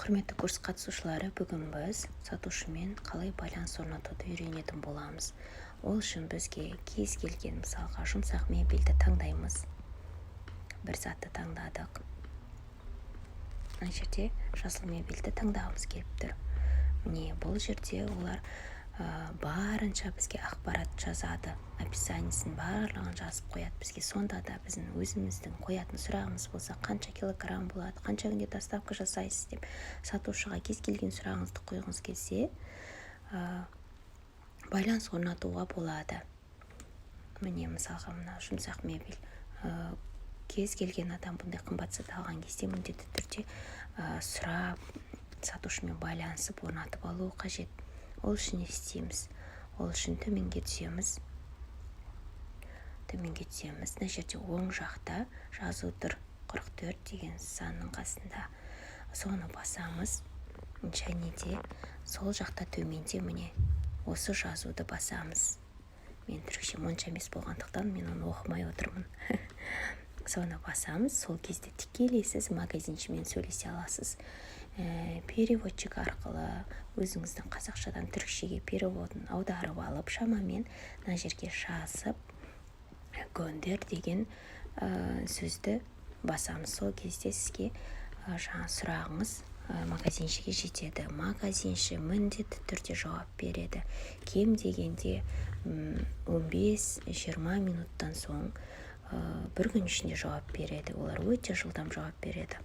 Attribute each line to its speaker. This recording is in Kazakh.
Speaker 1: Құрметті курс қатысушылары, бүгін біз сатушымен қалай байланыс орнатуды үйренетін боламыз. Ол үшін бізге кез келген, мысалға, жұмсақ мебельді таңдаймыз. Бір затты таңдадық. Мына жерде жасыл мебельді таңдағымыз келіп тұр. Міне, бұл жерде олар барынша бізге ақпарат жазады, описаниесін, барлығын жазып қояды бізге. Сонда да біздің өзіміздің қоятын сұрағымыз болса, қанша килограмм болады, қанша күнде доставка жасайсыз деп, сатушыға кез келген сұрағыңызды қойғыңыз келсе, байланыс орнатуға болады. Міне, мысалға, мына жұмсақ мебель. Кез келген адам бұндай қымбат зат алған кезде міндетті түрде сұрап, сатушымен байланысып, орнатып алуы қажет. Ол үшін не істейміз? Ол үшін төменге түсеміз. Төменге түсеміз. Мына жерде оң жақта жазу тұр, 44 деген санның қасында, соны басамыз. Және де сол жақта төменде, міне, осы жазуды басамыз. Мен түрікше онша емес болғандықтан, мен оны оқымай отырмын. Соны басамыз. Сол кезде тікелей сіз магазиншімен сөйлесе аласыз. Переводчик арқылы өзіңіздің қазақшадан түрікшеге переводын аударып алып, шамамен мына жерге жазып, «Gönder» деген сөзді басамыз. Сол кезде сізге жаңа сұрағыңыз магазиншіге жетеді. Магазинші міндетті түрде жауап береді. Кем дегенде 15-20 минуттан соң, бір күн ішінде жауап береді. Олар өте жылдам жауап береді.